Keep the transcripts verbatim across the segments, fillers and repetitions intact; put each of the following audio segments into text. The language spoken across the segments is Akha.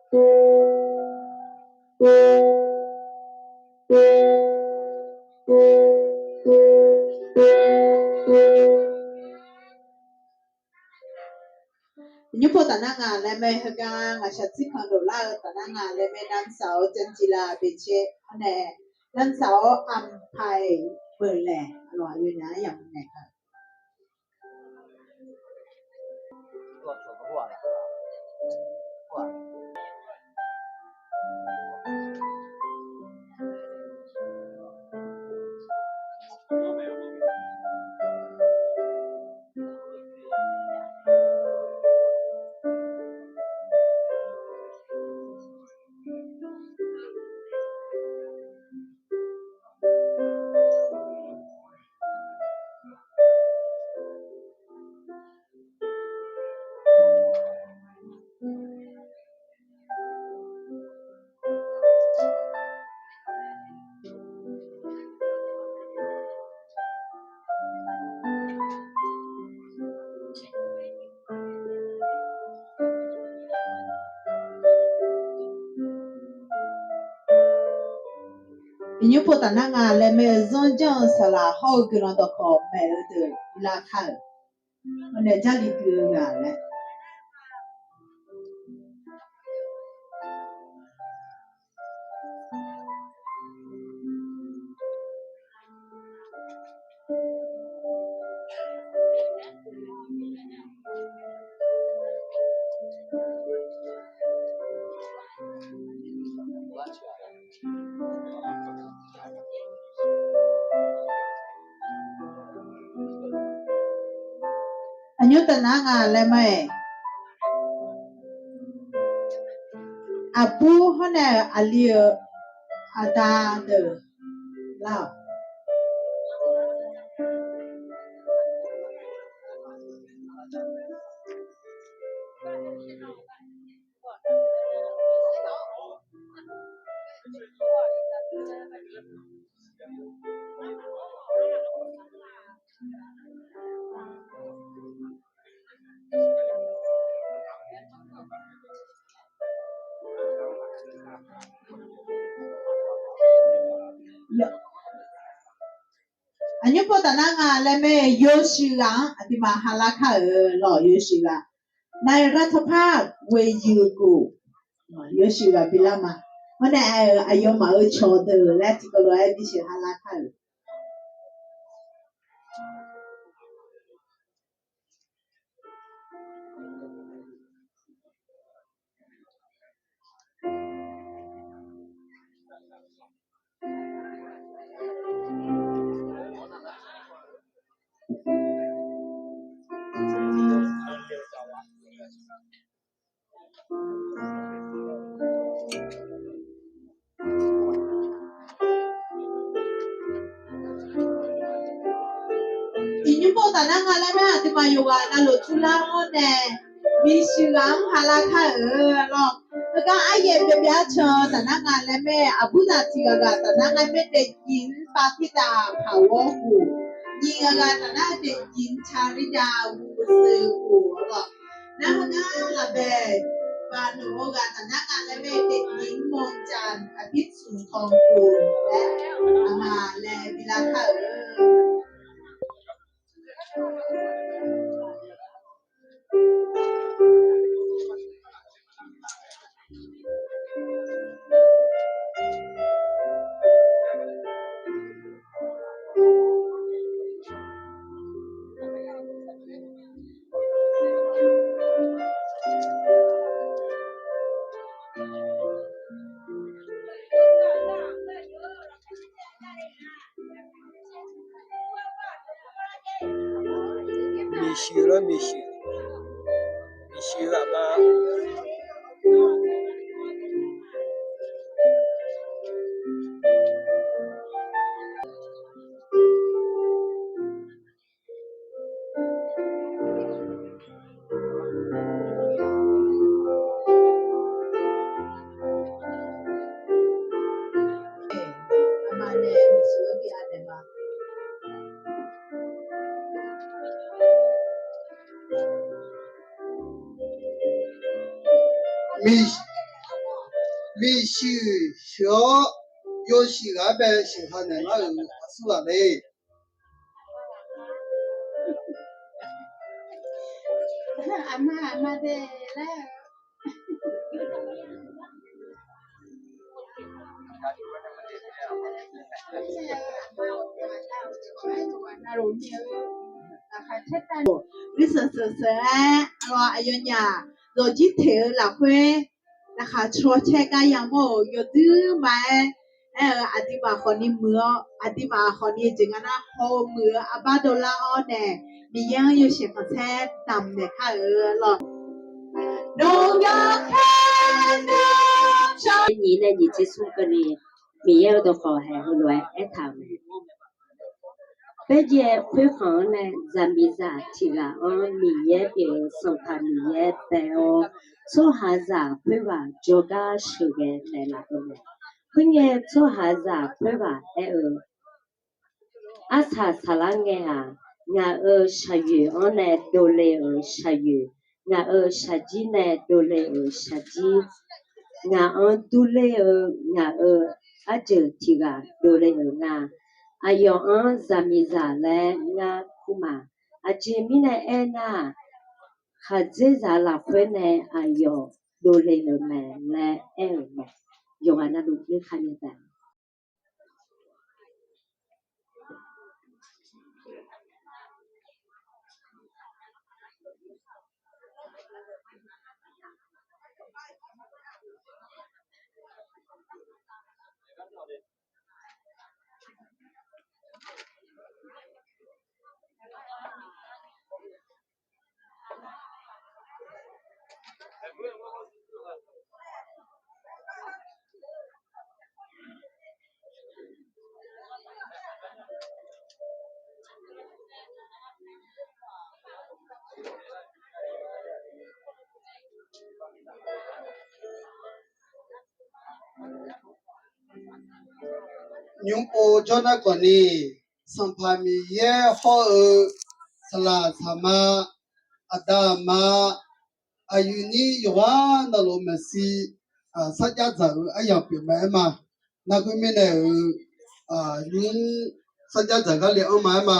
Nymrpov taf nar nga laer mae, heugar ngaqshaq tsirkanq doflar-eu taf nar nga laer mae, นางสาว Janjila Beqcaer-awr nae นางสาว Anpai Meuqlaeq aqyawfnyaf-anr yamq naeq-a. Iqnymr pov taf nar nga laer mae-eu zanr janr-eu saqlaq hawr-eu guiqlanq dawqkawq maeq-eu deuq lavkar-euq, hawnae Jarlif gui-eu ghaq laer. Aqnymr taf nar nga laer mae-aq, aqbur hawr nae aqli-euq aqda deuq lar-awq. Aqnymr pov taf nar nga laer mae-aq, yawshuif ghaq-anr aqduimaf ha lar kar-euq lawq. Yawshuif ghaq, นายรัฐภาพ เวยือกู่ yawshuif ghaq bilar ma. Hawr nae aer-euq aqyawfmaf-euq cawqdeuq laer tiqkawv lof-aer bisheuq ha lar kar-euq. Iqnymr pov taf nar nga laer mae-aq, aqduimaf yawqghaq navluf turlar-awr nae, bisheuq ghaq-anr ha lar kar-euq lawq. Heugar aryaef byav byav can taf nar nga laer mae-aq, aqbur zaq tiq ghaq ghaq taf nar nga mae-aq, เด็กหญิง ปาธิดา ผาวัวหู nyiq ghaq ghaq taf nar เด็กหญิง ชาริดา บุญสืบ lawq. Nar heugar lafbaeq baqnoeq-eu ghaq taf nar nga laer mae-aq, เด็กหญิง มนต์จันทร์ อภิสุนทรกูล laer aqma laer bilar kar-euq. Miqshuif lawr, miqshuif. Miqshuif ghaq ma. Miq, Miqshuif sheuq-awr, yawshuif ghaq-anr bae sheuq ha naeq lar-euq aqsur laf le. Nuiseuq seuq seuq-aer aqyawfnyaf zawqjir teq-eu lafkhoer, laqkhaq caw caer gar yamawr-euq yawdui ma-aer, aer-eu aqduimaf khawfni muiq-awr, aqduimaf khawfni jeq nga nar haw-eu muiq-eu arbar dovlar-awr nae, Miqyaer-anr yawshaef khanqsaer damq naeq kar-euq lawq. Nyiq nae nyiq tser smr keuvni, Miqyaer-euq dawqkawq haeq heulof-aer aertaq-euq mae. Paerjaev khoerkhanq-anr nae zaqmiqzaq tiq ghaq-anr Miqyaer pyeuf-eu Sanqpaq Miqyaer bae-awr, tsawrhaqzaq khoerghaq jawrgar sheuqghae naeqlaf-eu mae. Khoerngae tsawrhaqzaq khoerghaq aer-eu, Arsaq saqlar ngae-aq, ngaq-euq shaqyoeq-anr nae dovle-euq shaqyoeq, ngaq-euq shaqjir nae dovle-euq shaqjir, ngaq-anr durler-eu ngaq-euq arjeuq tiq ghaq dovle-euq nga. Aqyawf-anr zaqmiqzaq laer ngar kur ma. Aqjeq mirnae aernar-aq, khaqdzerzaq lafkhoer nae aqyawf dovle-euq mae laer aer-euq mae. Yawqghaq navluf mirkhanq nya taef. Nymrpov jawr nar khawfni, Sanqpaq Miqyaer hawr-eu saqlaq saqma, aqda aqma, aqyuif nyir yawqghaq navluf maeqshi, sarjax dzaq-eu aryamq pyeuf ma aer ma. Narghoer mirnae-euq nymr sarjax dzaq gar le-anr ma aer ma.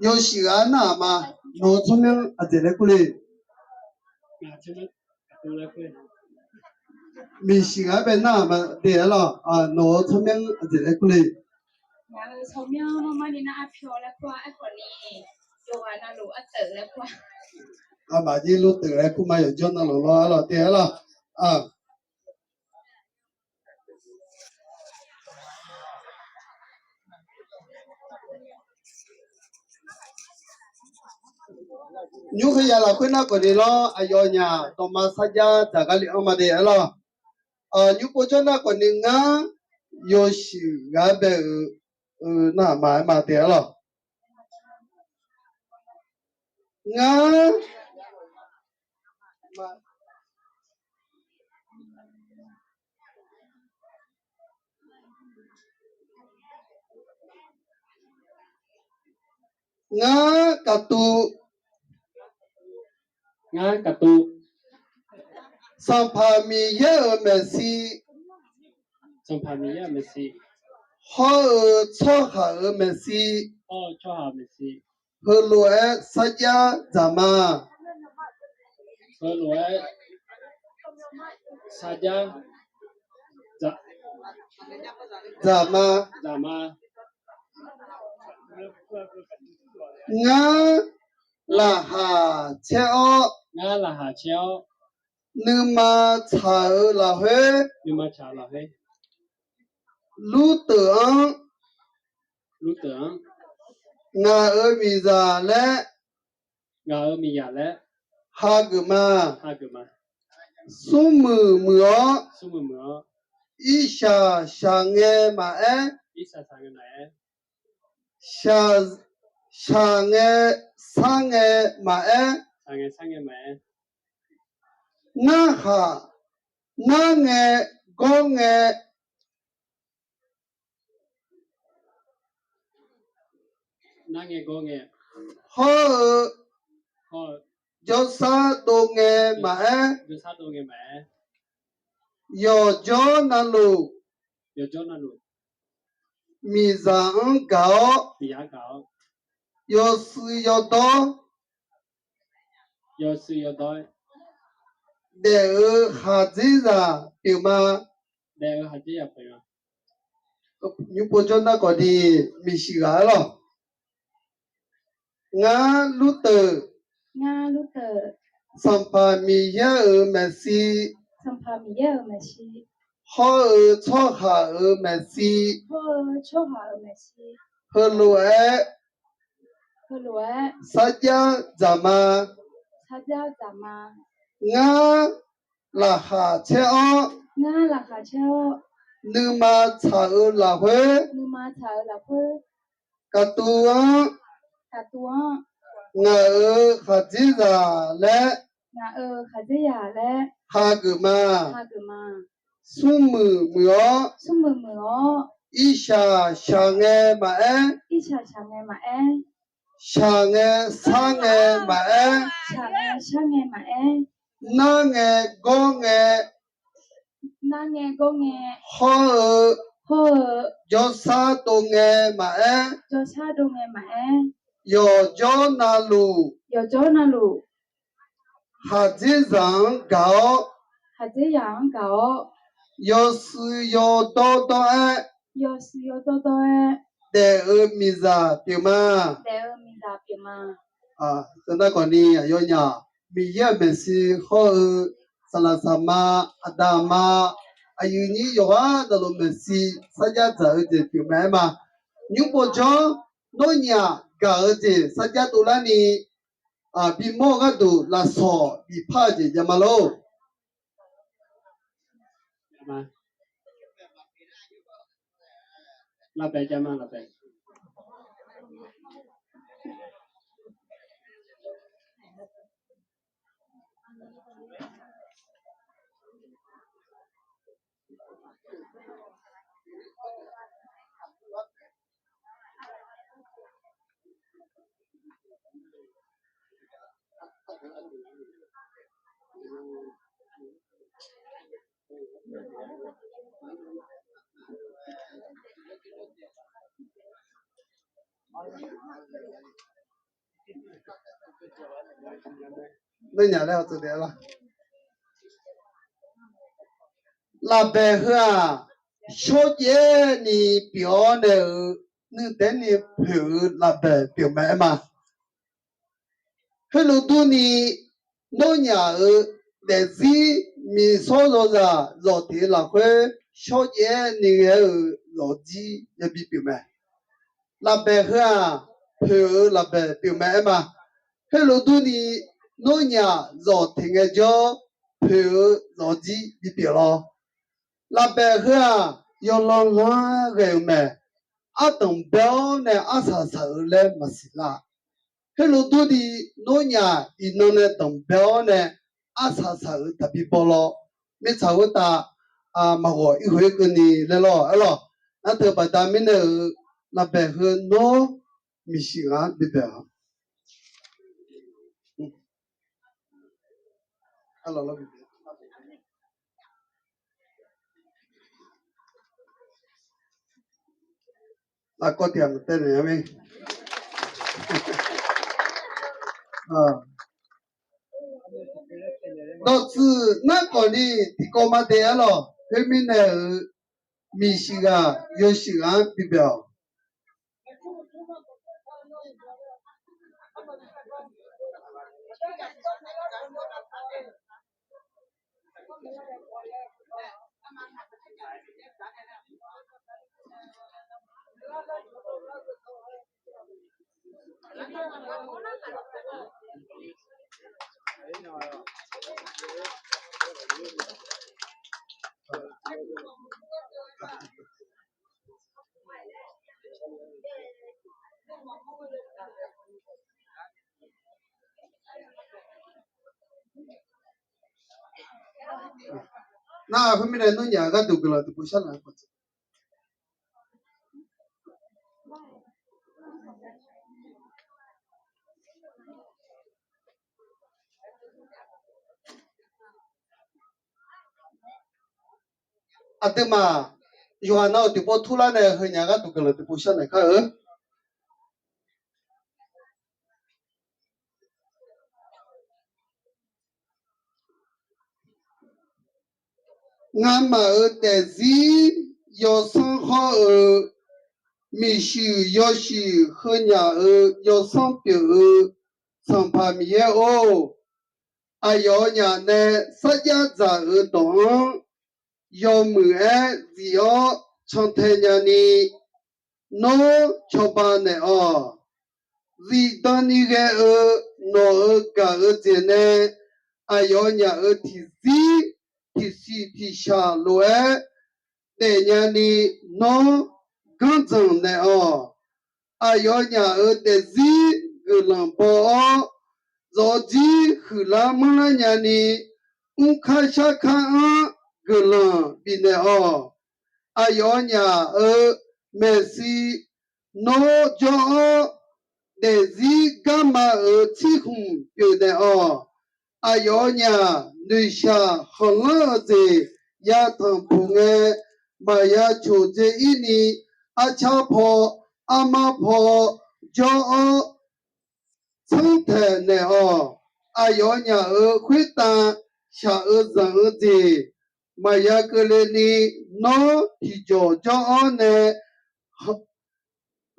Yawshuif ghaq nar-aq ma. Nawq-eu tsawrmyanr aqjeq laer kur le. Miqshuif ghaq-anr bae nar-aq ma de-aer lawq. Nawq-eu tsawrmyanr aqjeq laer kur le. Aqmaf jir lur teuf laer kur ma, yawqjawr navluf lawr-aer lawq de-aer lawq. Nymr khaeqya lafkhoer nar khawfni lawr, aqyawfnyaf dawqma sarjax dzaq gar le-anr ma de-aer lawq. Nymr pov jawr nar khawfni ngar yawshuif ghaq-anr bae-eu nar-aq ma aer ma de-aer lawq. Ngar Ngar kaqtuv, ngar kaqtuv, Sanqpaq Miqyaer-euq maeqshi, Sanqpaq Miqyaer-euq maeqshi, hawr-eu tsawrhaq-euq maeqshi, hawr-eu tsawrhaq-euq maeqshi, heulof-aer sarjax dzaq ma. Heulof-aer sarjax dzaq, dzaq ma, dzaq ma. Ngar laqkhaq caer-awr, ngar laqkhaq caer-awr, nuima tsaq-euq lafkhoer, nuima tsaq-euq lafkhoer, lur teuf-anr, lur teuf-anr, ngaq-euq miqzaq laer, ngaq-euq miqzaq laer, hageuf ma, hageuf ma. Smrmuiq muiq-awr, smrmuiq muiq-awr, irshaq shaqngae maqaer, irshaq shaqngae maqaer, shaq, shaqngae sarngae maqaer, shaqngae sarngae maqaer, narhaq narngae gawrngae, narngae gawrngae, hawr-eu, hawr-eu, jawrsar dov ngae maqaer, jawrsar dov ngae maqaer, Yawqjawr navluf, miqzaq-anr gaq-awr, yawshuif yawdawr, daef-euq khaqdzerzaq pyeufma. Nymr pov jawr nar khawfni, miqshiq ghaq-aer lawq. Ngar lur teuq, Sanqpaq Miqyaer-euq maeqshi hawr-eu tsawrhaq-euq maeqshi heulof-aer sarjax dzaq ma. Ngar laqkhaq caer-awr, nuima tsaq-euq lafkhoer, kaqtuv-anr ngaq-euq khaqdzerzaq laer hageuf ma. Smrmuiq muiq-awr, irshaq shaq ngae maqaer, shaq ngae sar ngae maqaer, nar ngae gawr ngae hawr-eu jawrshar dov ngae maqaer, yawqjawr navluf khaqdzerzaq-anr gaq-awr, yawshuif yawdawr dawr-aer daef-eu miqzaq pyeufma. Nar khawfni aqyawfnyaf Miqyaer-euq maeqshi hawr-eu saqlaq saqma, aqda aqma, aqyuif nyir yawqghaq navluf maeqshi sarjax dzaq-eu jeq pyeufmae aer ma. Nymr pov jawr, nawr nyaf gaq-eu jeq sarjax dovlarni bimawr-eu gharduq lafsawq bifpar-eu jeq javma lor. Lafbaeq heu-aq, shawrjaev ni pyeuf-awr nae-euq nuidaer ni poeq-eu lafbaeq pyeufmae aer ma. Khoerlof durni, nawr nyaf-euq daefzir miqsawr zawqzaq zawq teq-eu lafkhoer shawrjaev ni ghae-euq zawqjir yabi pyeufmae. Lafbaeq heu-aq, poeq-eu lafbaeq pyeufmae aer ma. Khoerlof durni, nawr nyaf zawq teq ngaejawr, poeq-eu zawqjir bipyeuf lawr. Lafbaeq heu-aq, yawlanr lanr ghae-euq mae. Ardanq bae-awr nae arsaq saq-euq laer maqsiq lar. Khoerlof durni, nawr nyaf iqnan nae danqbae-awr nae arsaq saq-euq taqbi baw lawr. Mirtsaq khoertav maqghawq ir khoer keuvni laer lawr aer lawq. Nar teu baqda mirnae-euq lafbaeq heu nawr miqshiq ghaq-anr bibaeq-awq. Lafkawv tiq ghaq maqtaev naeq-a mae. Dawqtsuif narkhawf ni tiqkawv ma daef-aer lawq. Khoermirnae-euq miqshiq ghaq yawshuif ghaq-anr bibaeq-awq. Nar khoermirnae nawr nyaf gharduq guiqlanq tiqpov sharlaq-eu paq taq. Aqduimaf yawqha nav-euq tiqpov turlar nae heunya gharduq guiqlanq tiqpov sharnaeq kar-eu. Ngamaf-euq daefzir yawsanr hawr-eu, miqshuif yawshuif heunyaf-euq yawsanr pyeuf-eu Sanqpaq Miqyaer-or, aqyawfnyaf nae sarjax dzaq-euq dawq-anr yawmuiq-aer zif-awr cantae nyani, nawr cawba naeq-awq. Zifdan ni ghae-eu nawq-euq gaq-eu jeq nae aqyawfnyaf-euq tiqzir tiqsiq tiqshaq lof-aer daefnya ni, nawr ganrdzanq naeq-awq. Aqyawfnyaf-euq daefzir guiqlanq baw-awr, zawqjir huiqlar manrlar nyani, mrkar sharkar-anr guiqlanq bifnaeq-awq. Aqyawfnyaf-euq maeqshi nawr jawr-awr, daefzir garma-euq tsirkhmq pyeufnaeq-awq. Aqyawfnyaf noeqshaq khanqlanr-eu jeq yatanq puq ngae, maqya coqdzae-ir ni, arcar paw, armar paw jawr-awr, tsanrtaeq naeq-awq. Aqyawfnyaf-euq khoertav shaq-eu zanq-eu jeq maqya keuvle ni, nawr tiqjawq jawr-awr nae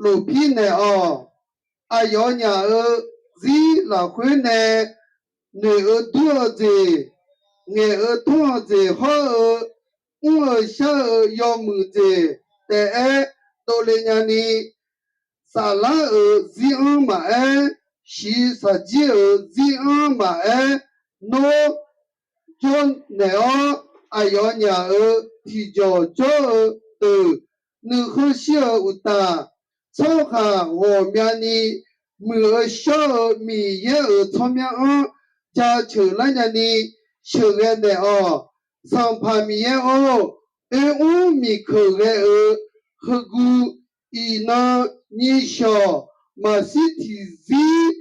lofpir naeq-awq. Aqyawfnyaf-euq zir lafkhoer nae noeq-eu dur-eu jeq, ngaeq-eu tmr-eu jeq hawr-eu, mr-eu shar-eu yawmuiq jeq taef-aer dovle nyani, saflar-euq zir-anr maqaer, shiq saqjir-euq zir-anr maqaer, nawr jawrnaeq-awr, aqyawfnyaf-euq tiqjawq jawr-eu deuq nuikhanr shir-eu uqtaf, tsawrhaq ghawqmyani muiq-eu shawr-eu Miqyaer-euq tsawrmyanr-anr jaceuq lar nyani sheuqghae naeq-awq. Sanqpaq Miqyaer-or, oermr miqkeuq ghae-eu heugu iqnan nyiq shawq maqshir tiqzir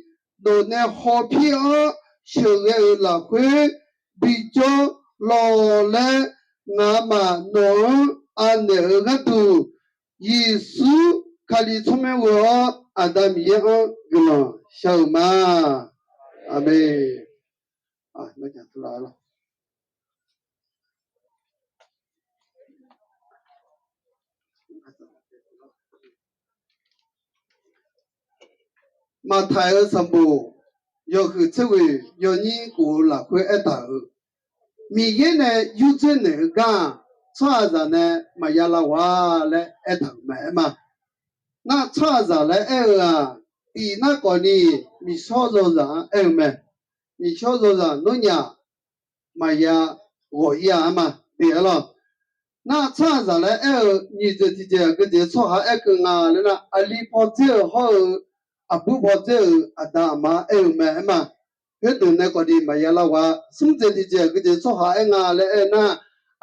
nawq nae hawpir-awr sheuqghae-euq lafkhoer bijawr lawq laer, ngamaf nawq-anr anaeq-eu gharduq, Yeqsur Kali tsawrmyanr ghoe-awr Aqda Miqyaer-anr guiqlanq shar-euq ma. Aqmeq. Maqtaq-euq sanqbof yawhuiq tser ghoeq yawnyir khof-eu lafkhoer aertaq-euq, Miqyaer nae yurdzoer naeq-eu gar-aq, tsawrhaqzaq nae maqya lavghawq-a laer aertaq-euq mae aer ma. Nar tsawrhaqzaq laer aer-eu-aq, tiq nar khawfni miqshawr zawzaq-anr aer-eu mae. Miqshawr zawzaq nawnyaf maqya ghawq-ir-a aer ma. Tiq aer lawq. Nar tsawrhaqzaq laer aer-eu nyiq dzaeq tiq dzaeq aqgeu jeq tsawrhaq aerkeuv nga laer nar, aqli pawdzer-eu hawr-eu aqbur pawdzer-euq aqda aqma aer-eu mae aer ma. Khoerdeuq nae khawfni maqya lavghawq-a. Smr dzaeq tiq dzaeq aqgeu jeq tsawrhaq aer nga laer aer-eu nar,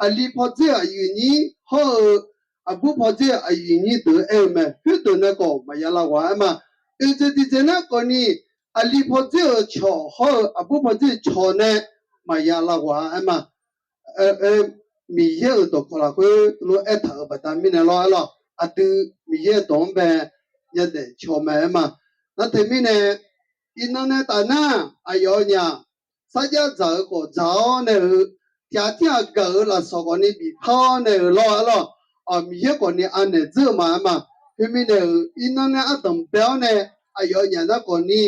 aqli pawdzer-euq aqyuif nyir hawr-eu aqbur pawdzer-euq aqyuif nyir deuq aer-eu mae. Khoerdeuq nae khawf maqya lavghawq-a aer ma. Oeq dzaeq tiq dzaeq nar khawfni aqli pawdzer-euq cawq hawr-eu aqbur pawdzer-euq cawq nae maqya lavghawq-a aer ma. Miqyaer-euq dawqkawq lafkhoer teulof aertaq-euq baqda mirnae lawr aer lawq. Aqdui Miqyaer-euq dawq-anr bae yadaef caw mae aer ma. Nar teumirnae iqnan nae tafnar aqyawfnyaf sarjax dzaq-eu khawf dzaq-awr nae-eu, tiqghaq tirghaq gaq-euq lafsawq khawfni bifpar-awr nae-euq lawr aer lawq. Miqyaer khawfni anaeq dzeur-eu ma aer ma. Khoermirnae-euq iqnan nae ardanq bae-awr nae aqyawfnyaf nar khawfni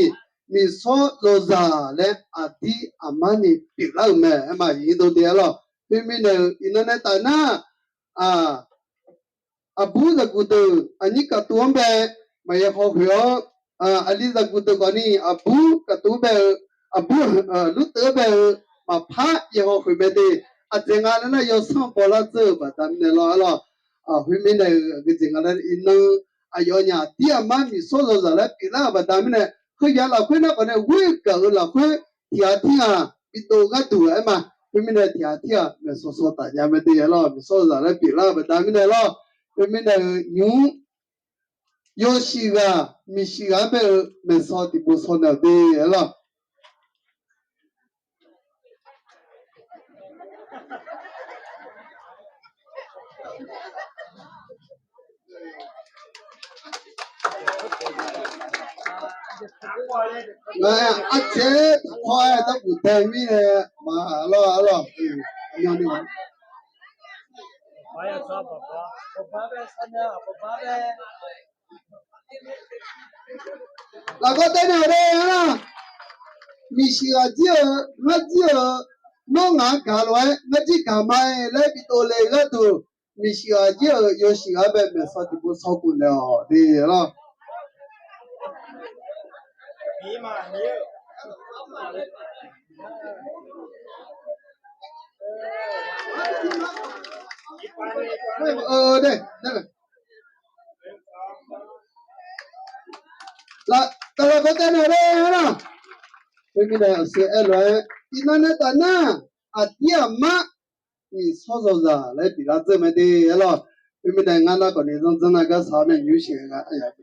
miqshawr zawzaq laer aqdir aqmar ni pyeuflar-euq mae aer ma. Iqdov de aer lawq. Khoermirnae-euq iqnan nae tafnar aqbur zaqguq deuq aqnyir kaqtuv-anr bae maqya haw khoeq-awr, aqli zaqguq deuq khawfni aqbur kaqtuv-anr bae-eu, aqbur lurteuv-anr bae-eu maqpar ya haw khoeq mae de. Aqdzaeq nga laer nar yawsanr bawlar dzeur-euq baqda mirnae lawr aer lawq. Khoermirnae-euq aqgeu jeq nga laer iqnan aqyawfnyaf aqdir aqmar miqshawr zawzaq laer pyeuflar-euq baqda mirnae, heuya lafkhoer nar khawfnae ghoer gaq-euq lafkhoer tiqghaq tirghaq bidov gharduq aer ma. Khoermirnae tiqghaq tirghaq maeqsawq sawq taf nya mae de aer lawq. Miqshawr zawzaq laer pyeuflar-eu baqda mirnae lawr. Khoermirnae-euq nymq-mr yawshuif ghaq miqshuif ghaq-anr bae-eu maeqsawq tiqpov sawq naeq-euq de aer lawq. Ngar-aer arcaer taqkawr-aer darkuf dae mirnae, ma, arlawr, arlawr, Lafkhoer taev naeq-awq de-a nar, miqshuif ghaq jir-euq ngar jir-euq, nawr ngaq-anr gaq lof-aer ngar jir gaq ma-aer laer bi dovle-eu gharduq, miqshuif ghaq jir-euq yawshuif ghaq bae maeqsaw tiqpov saw khof naeq-awq de lawr. Lafkhoer taev naeq-awq de-a nar, khoermirnae aqsur aer lof-aer iqnan nae taf nar, aqdir aqmar nyiq shawr zawqzaq laer biflar dzeur mae de-a lawr. Khoermirnae ngar nar khawf ni zanr dzanr nar gar saq-awr nae nymr sheuq-eu gar aqyawf